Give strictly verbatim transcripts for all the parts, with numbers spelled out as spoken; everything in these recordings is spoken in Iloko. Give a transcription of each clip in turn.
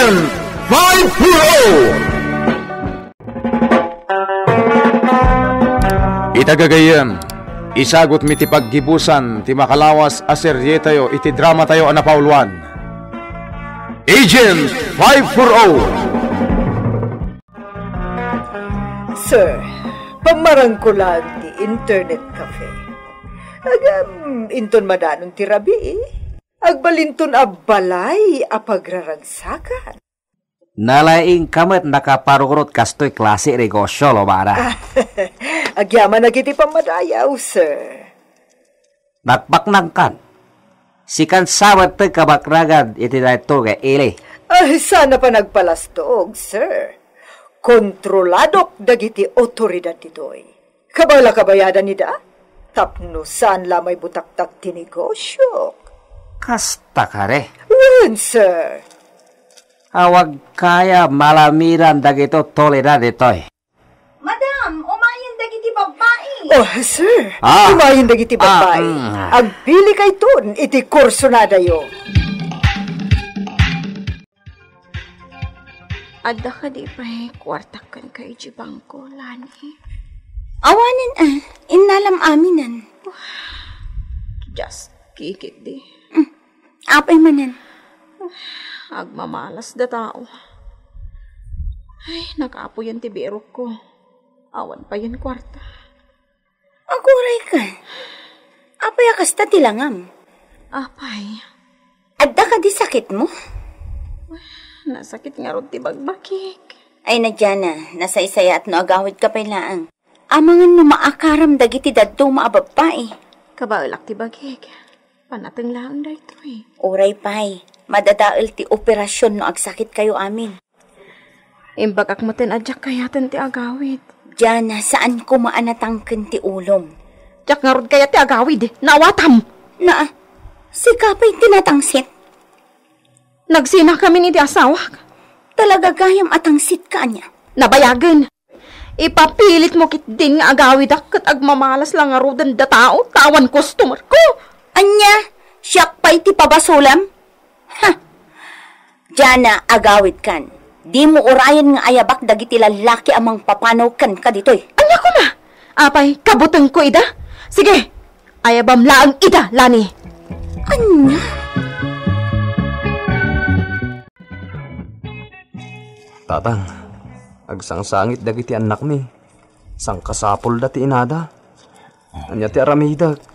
Agent five four oh. Ita gagayyem, isagutmi ti paggibusan ti makalawas a serietayo iti dramatayo a napauluan, Agent five four oh. Sir, pammarangko lang ti internet cafe. Agam, inton madanon ti rabii, agbalinton a balay a pagraragsakan. Nalaingka met nakaparurot kastoy klase negosio, lumana. Agyaman dagiti pammadayaw, sir. Nakbaknangkan. Sikan sa met ti kabaknangan iti daytoy nga ili. Ay, sana panagpalastog, sir. Kontroladok dagiti otoridad ditoy. Kabala kabayadan ida? Tapno saan la maibutaktak ti negosiok. Kasta kadi? Wen, sir. Awag kaya malamiran dagiti otoridad ditoy. Madam, umayen dagiti babbai. Oh, sir. Ah. Umayen dagiti babbai. Ah, mm. Agpili kayton iti kursonadayo. Adda kadi pay kuartak kenka iti bangko, Lani? Awanen, ah. Innalam aminen. Just kikit di. Mm. Apay manen? Agmamalas da tao. Ay, nakapuyan ti birokko. Awan payen kuarta. Aguray ka. Apay a kasta ti langam? Apay. Adda kadi sakitmo? Nasakit ngarud ti bagbagik. Ay, Diana, nasaysayaat no agawidka pay laeng. Amangan no maakaram dagiti dadduma a babbai. Kabaelak ti bagik. Panateng laeng daytoy. Uray pay, madadael ti operasion no agsakitkayo amin. Imbagak metten a diak kayaten ti agawid. Diana, saan koma a natangken ti ulom. Diak ngarud kayat ti agawid, naawatam. Naa, sika pay ti natangsit. Nagsinakamin iti asawak. Talaga gayam a tangsitka ania? Nabayagen. Ipapilitmo ketdin nga agawidak ket agmamalas la ngaruden da tao ta awan customerko. Ania? Siak pay ti pabasolam? Ha! Diana, agawidkan. Dimo urayen nga ayabak dagiti lallaki a mangpapanaw kenka ditoy. Ania koma? Apay, kabutengko ida? Sige, ayabam laeng ida, Lani. Ania? Tatang, agsangsangit dagiti annakmi. Sangkasapulda ti inada. Ania ti aramidek?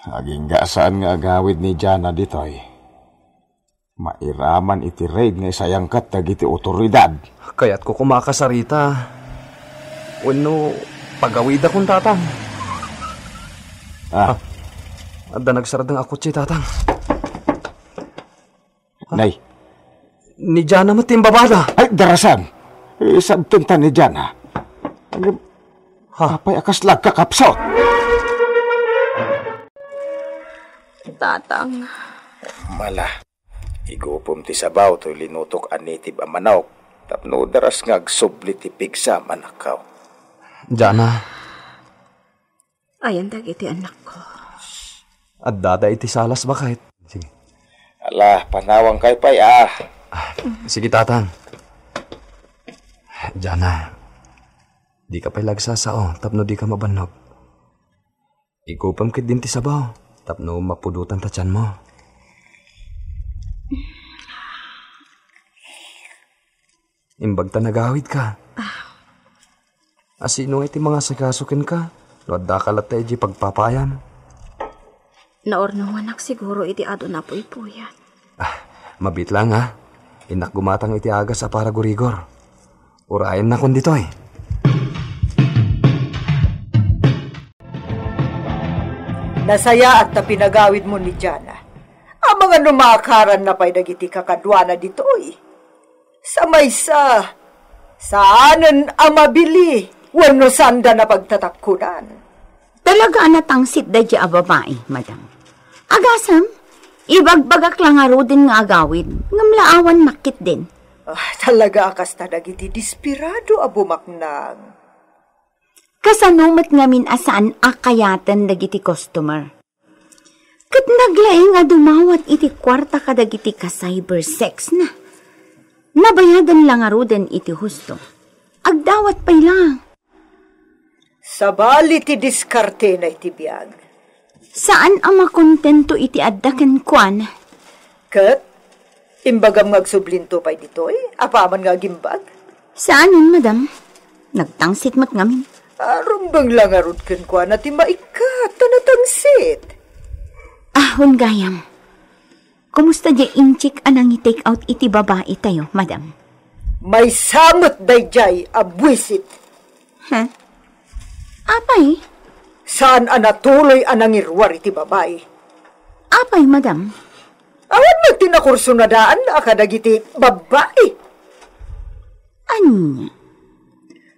Agingga a saan nga agawid ni Diana ditoy. Mairaman iti reg nga isayangkat dagiti otoridad. Kayatko koma a kasarita. Wenno, pagawidakon, Tatang. Ah. Ah, adda nagsardeng a kotse, Tatang. Nay. Ni Diana met ti imbabada. Ay, darasan. Isabtenta ni Diana. Ano? Ha? Apay a kasla agkakapsut? Tatang. Mala, igupem ti sabaw toy linutok a native a manok tapno daras nga agsubli ti pigsa a manakkaw. Diana. Ayan dagiti annakko. Addada iti salas, baket. Sige. Ala, panawangkay pay, ah. Ah, sige, Tatang. Diana, dika pay la agsasao tapno dika mabannog. Igupem ketdin ti sabaw tapno mapudotan ta tianmo. Imbag ta nagawidka. Ah. A sino ngay ti mangasikaso kenka no addaka latta idiay pagpapaayam? Naurnonganak siguro iti adu napuypuyat. Ah, mabiit laeng, a. Innak gumatang iti agas a paragurigor. Urayennakon ditoy. Nasayaat ta pinagawidmo ni Diana. Amangan no maakaranna pay dagiti kakaduana ditoy. Sa maysa, saanen a mabili wenno saanda napagtatakkunan. Talaga a natangsit daydiay a babai, madam. Agasem, ibagbagak la ngaruden nga agawid, ngem la awan makkitdin. Ah, talaga a kasta dagiti desperado a bumaknang. Kasano met ngamin a saan a kayaten dagiti customer? Ket naglaing a dumawat iti kuarta kadagiti ka-cyber sex na. Nabayadan la ngaruden iti husto. Agdawat pay la. Sabali ti diskartena iti biag. Saan a makontento iti adda kenkuana. Ket, imbagam nga agsublinto pay ditoy, apaman nga agimbag? Saanen, madam. Nagtangsit met ngamin. Arumbeng la ngarud kenkuana ti maikkat ta natangsit. Ah, wen gayam. Kumusta diay inchik a nangi-take out iti babai tayo, madam? Maysa met daydiay a buisit. Ha? Apay? Saan a natuloy a nangiruar iti babai. Apay, madam? Awan met ti nakursunadaan a kadagiti babai. Anya?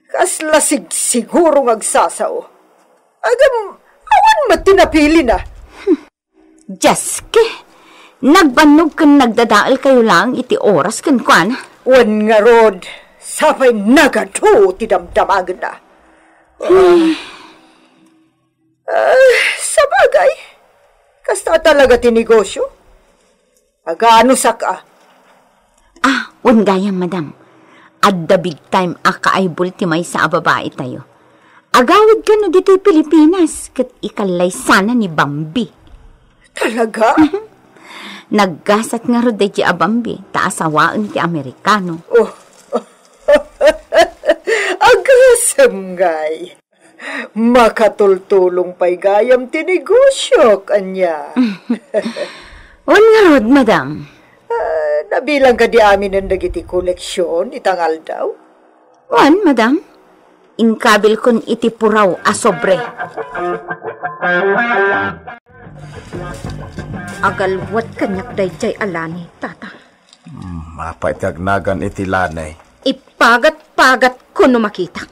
Kasla sigsiguro nga agsasao. Agam, awan met ti napilina. Diaske, nagbannog ken nagdadael kayo laeng iti oras kenkuana. Wen ngarud, sapay nagadu ti damdamagenna. Ah, sabagay, kasta talaga ti negosyo. Aganusak a. Ah, wen gayam, madam. Adda big time a kaaybol ti maysa a babai tayo. Agawid kano ditoy Pilipinas, ket ikallay sana ni Bambi. Talaga? Naggasat ngarud daydi a Bambi, ta asawaen ti Amerikano. Oh. Agasem ngay. Makatultulong pay gayam ti negosyok, ania? Wen ngarud, madam. Ah, nabilang kadi aminen dagiti koleksion ita nga aldaw? Wen, madam. Inkabilkon iti puraw a sobre. Agalwat kaniak daydiay a lani, tata. Hmm, apay ti agnagan iti lani? Ipagat-pagatko no makitak.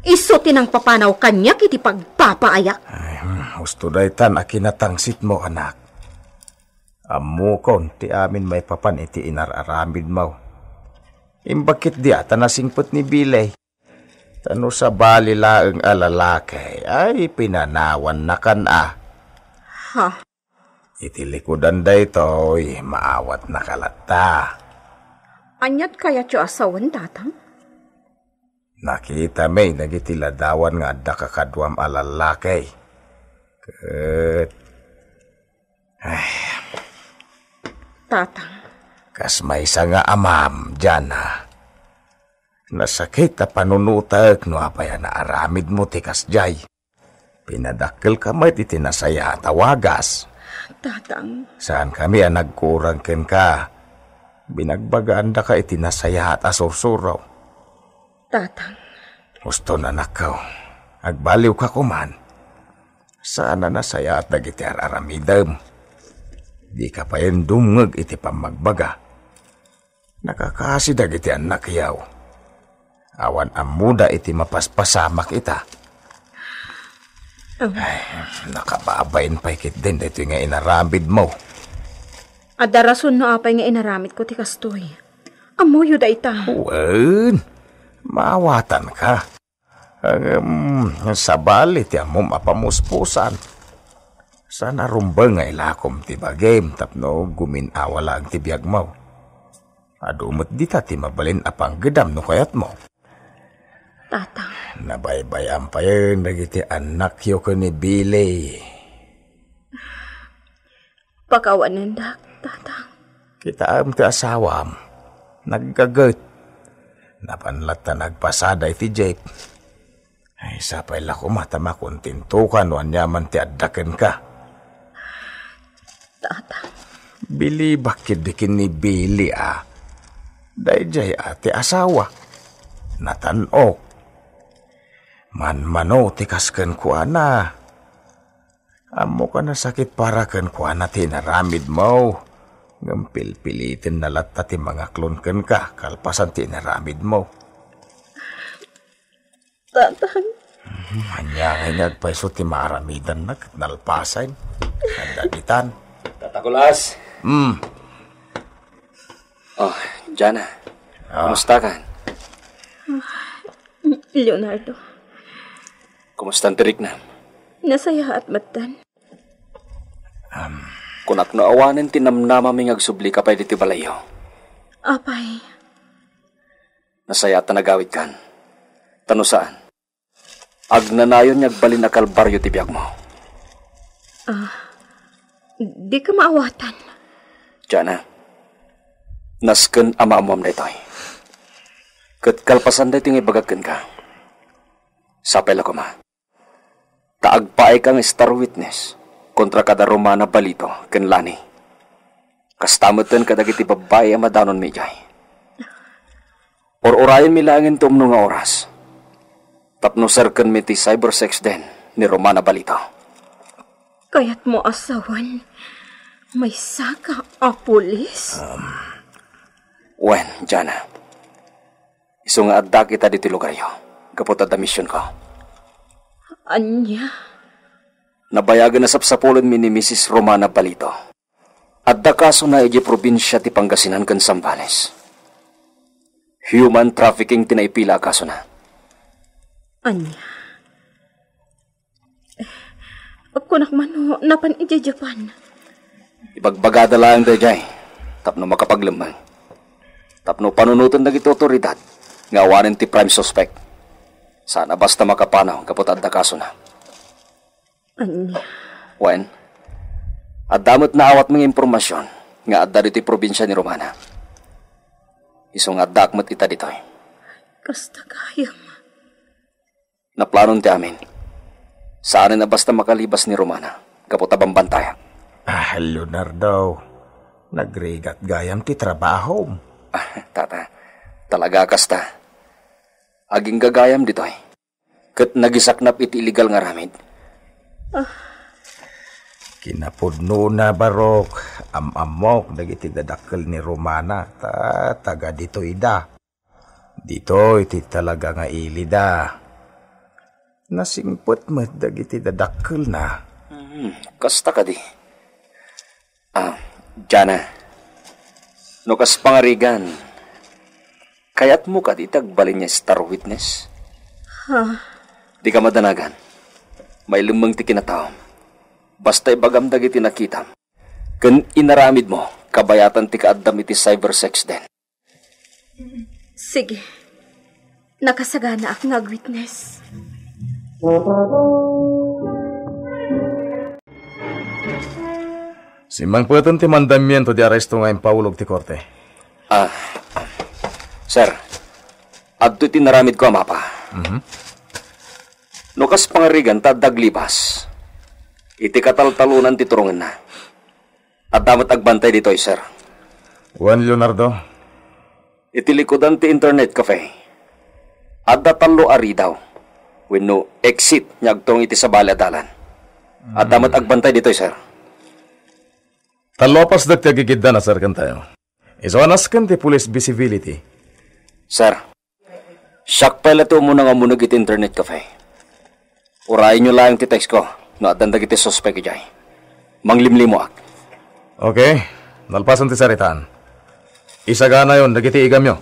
Isu ti nangpapanaw kaniak iti pagpapaayak. Ay, hmm, husto daytan a kinatangsitmo, anak. Ammokon ti amin maipapan iti inar-aramidmo. Imbag ketdi a ta nasingpet ni Billy. Ta no sabali laeng a lalaki, ay pinanawannakan a. Ha? Iti likudan daytoy, maawatnaka latta. Aniat kayatyo a sawen, tatang? Nakitami dagiti ladawan nga adda kakaduam a lallaki. Ket, ay. Tatang. Kas maysa nga amam, Jana. Nasakit a panunotek no apay a naaramidmo ti kasdiay. Pinadakkelka met iti nasayaat a wagas. Tatang. Saankami a nagkurang kenka. Binagbagaandaka iti nasayaat a sursuro. Tatang. Uston, anakko. Agbaliwka koman. Saan a nasayaat dagiti ar-aramidem. Dika payen dumngeg iti pammagbaga. Nakakasi dagiti annakyo. Awan ammoda iti mapaspasamak ita. Ay, nakababain pay ketdin daytoy nga inaramidmo. Adda rason no apay nga inaramidko ti kastoy. Ammoyo dayta. Wen, maawatanka. Ngem, sabali ti ammom a pamuspusan. Saan a rumbeng nga ilakom ti bagim tapno gumin-awa laeng ti biagmo. Adu met dita ti mabalin a panggedam no kayatmo. Tatang. Nabaybay-am payen dagiti annakyo ken ni Billy. Pakawanendak, tatang. Kitaem ti asawam. Naggaget. Napan latta nagpasada iti jeep. Ay, sapay la koma ta makontentoka no aniaman ti adda kenka. Tatang. Bilibak ketdi ken ni Billy a. Daydiay a ti asawa. Natan-ok. Manmano ti kas kenkuana. Ammok a nasakit para kenkuana ti inaramidmo, ngem pilpilitenna latta ti mangaklon kenka kalpasan ti inaramidmo. Tatang. Hmm, ania ngay nga agpayso ti maaramidanna ket nalpasen? Adda ditan. Tata Kulas. Hmm. Oh, Jana. Ah. Kumusta kan? Leonardo. Kumusta ti riknam? Nasayaat metten. Kunak no awanen ti namnamami nga agsublika pay ditoy balayyo. Apay, Nasayaat a nagawidkan. Ta no saan, agnanayon nga agbalin a kalbario ti biagmo. Dika maawatan. Jana, nasken a maammoam daytoy. Ket kalpasan daytoy nga ibagak kenka, sapay la koma ta agpaayka nga star witness kontra kada Romana Balito ken Lani. Kasta metten kadagiti babbai a madanonmi idiay. Ur-urayenmi laengen ti umno nga oras tapno serkenmi ti cyber sex den ni Romana Balito. Kayatmo a sawen, maysaka a pulis? Wen, Jana. Isu nga addaak ita ditoy lugaryo, gapu ta adda misionko. Ania? Nabayagen a sapsapulenmi ni Misis Romana Balito. Adda kasona idiay probinsia ti Pangasinan ken Zambales. Human trafficking ti naipila a kasona. Ania? Kunak man no napan idiay Japan. Ibagbagada laeng daydiay tapno makapaglemmeng. Tapno panunoten dagiti otoridad nga awanen ti prime suspect. Saan a basta makapanaw gapu ta adda kasona. Ania? Wen, adda met naawatmi nga impormasion nga adda ditoy probinsia ni Romana. Isu nga addaak met ita ditoy. Kasta gayam. Naplanon ti amin. Saanen a basta makalibas ni Romana gapu ta bambantayak. Ah, Leonardo, nagrigat gayam ti trabahom. Ah, tata, talaga kasta. Agingga gayam ditoy. Ket nagisaknap iti illegal nga aramid. Kinapudnona, Barok, am-ammok dagiti dadakkel ni Romana, ta taga ditoy da. Ditoy ti talaga nga ilida. Nasingpet met dagiti dadakkelna. Hmm, kasta kadi. Ah, Jana, no kas pangarigan, kayatmo kadi ti agbalin nga star witness? Ha? Dika madanagan. Mailemmeng ti kinataom. Basta ibagam dagiti nakitam ken inaramidmo, kabayatan ti kaaddam iti cyber sex den. Sige. Nakasaganaak nga agwitness. Simmangpeten ti mandamiento de arresto nga impaulog ti korte. Ah, sir, adtoy ti naramidko a mapa. Mhm. No kas pangarigan ta adda aglibas, iti kataltalonan ti turongenna. Adda met agbantay ditoy, sir. Wen, Leonardo? Iti likudan ti internet cafe, adda tallo a ridaw wenno exit nga agturong iti sabali a dalan. Adda met agbantay ditoy, sir. Tallo a pasdek ti agigidda, sir, ken tayo. Isu a nasken ti police visibility. Sir, siak pay la ti umuna nga umuneg iti internet cafe. Urayenyo laeng ti text ko no addan dagiti suspek idiay. Manglimlimoak. Okay. Nalpasen ti saritaan. Isaganayon dagiti igamyo.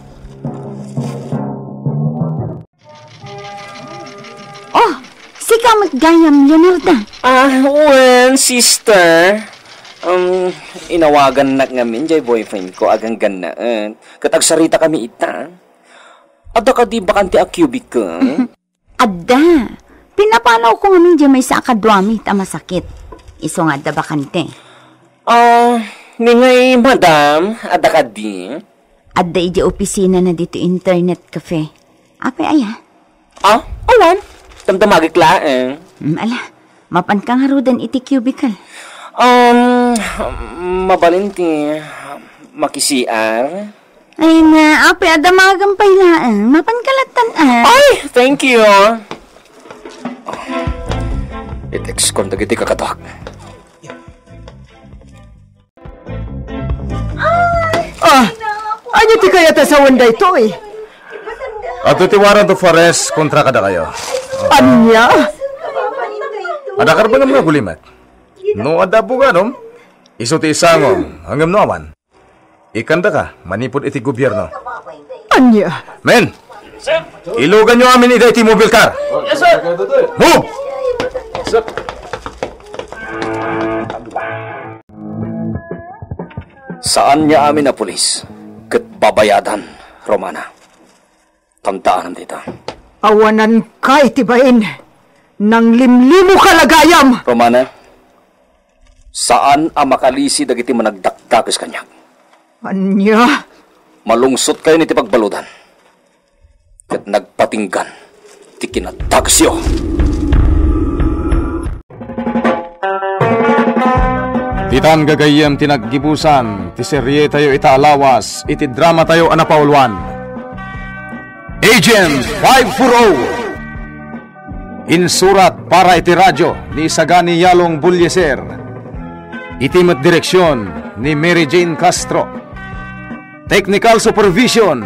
Oh, sika met gayam, Leonarda. Ah, wen, sister. Um, inawagannak ngamin jay boyfriend ko, aganggannaet. Ket agsarita kami ita. Adda kadi bakante a cubicle? Adda. Pinapanaw ko ngamin jay maysa a kaduami ta masakit. Isu nga adda bakante. Ah, ni ngay, madam, adda kadi? Adda idiay opisina na dito internet cafe. Apay aya? Ah, awan. Damdamagek laeng. Mm, ala, mapan ka ngaruden iti cubicle. Um, mabalin ti makisiar? Ay na, apay adda magan pay laeng. Mapan ka lattan, ah. Ay, thank you. I-text kon dagiti kakaduak. Ah, ania ti kayat a sawen daytoy? Adto ti warrant of arrest kontra kadakayo. Ania? Adda karbengem nga agulimek? No adda abogadom, isu ti isangom, ngem no awan, ikandaka manipud iti gobierno. Ania? Men! Sir! Iluganyo amin ida iti mobile car! Yes, sir! Move! Sir! Saan nga amin a pulis ket babayadan, Romana. Tantaanam dayta. Awananka iti bain. Nanglimlimoka la gayam. Romana, saan a makalisi dagiti managdakdakes kaniak. Ania? Malungsotkayon iti pagbaludan ket nagpatinggan ti kinadakesyo. Ditan gagayyem ti naggibusan ti serietayo ita a lawas iti dramatayo a napauluan, Agent five four oh. Insurat para iti radyo ni Isagani Yalong Bulyeser. Iti met direksyon ni Mary Jane Castro. Technical supervision,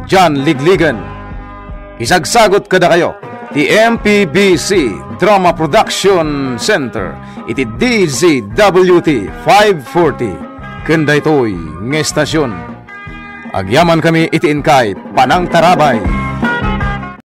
John Ligligan. Isagsagot kadakayo ti M P B C Drama Production Center iti D Z W T five forty. Ken daytoy nga estasyon, agyamankami iti inkay panangtarabay.